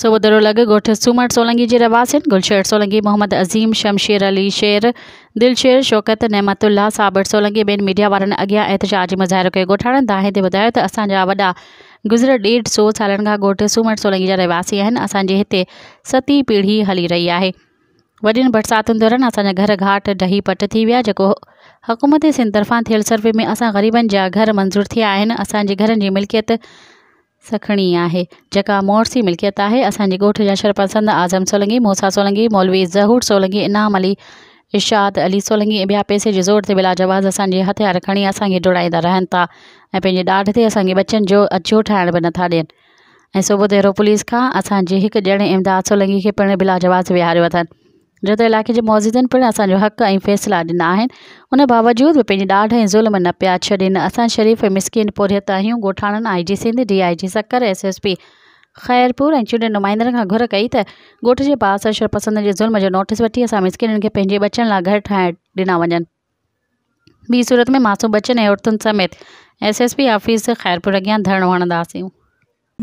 سوڀوديرو لڳ ڳوٺ سومر سولنگي جي رهواسين گلشير سولنگي، محمد عظيم، شمشير علي شير، دلشير، شوڪت، نعمت الله، صابر سولنگي ٻين ميڊيا وارن اڳيان احتجاجي مظاهرو ڪيو. ڳوٺاڻن دانهين تي ٻڌايو ته اسان جا وڏا گذريل ڏيڍ سو سالن کان ڳوٺ سومر سولنگي جا رهواسي آهن، اسان جي هتي ستين پيڙهي هلي رهي آهي. وڏين برساتن دوران اسان جا گهر گهاٽ ڊهي پٽ ٿي ويا، جيڪو حڪومت سنڌ طرفان ٿيل سروي ۾ اسان غريبن جا گهر منظور ٿيا آهن، اسان جي گهرن جي ملڪيت سکڻي آهي، جيڪا مورثي ملڪيت آهي. اسان جي ڳوٺ جا شرپسند اعظم سولنگي، موسيٰ سولنگي، مولوي ظهور سولنگي، انعام علي، ارشاد علي سولنگي ۽ ٻيا پئسي جي زور تي بلاجواز اسان جي هٿيار کڻي اسان کي ڊوڙائيندا رهن ٿا ۽ پنهنجي ڏاڍ تي اسان کي ٻچن جو اجهو ٺاهڻ به نٿا ڏين ۽ سوڀوديرو پوليس کان اسان جي هڪ ڄڻي امداد سولنگي کي پڻ بلاجواز ويهاريو اٿن. جو ته علائقي جي معززن پڻ اسان جو حق ۽ فيصلا ڏنا آهن ان باوجود به پنهنجي ڏاڍ ۽ ظلم نه پيا ڇڏين اسان شريف ۽ مسڪين پورهيت آهيون ڳوٺاڻن I G Sindh D I G Sukkur S S P Khairpur ۽ چونڊيل نمائندن کان گهر ڪئي ته ڳوٺ جي بااثر شرپسندن جي ظلم جو نوٽيس وٺي اسان مسڪينن کي پنهنجي ٻچن لاء گهر ٺاهي ڏنا وڃن ٻي صورت ۾ معصوم ٻچن ۽ عورتن سميت S S P office Khairpur اڳيان ڌرڻو هڻنداسين.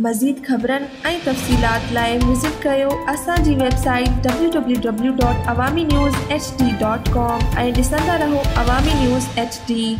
مزيد خبرن ۽ تفصيلات لاء وزٽ ڪريو اسان جي website W W W dot Awami news H D dot com ۽ ڏسندا رهو عوامي نيوز ايڇ ڊي.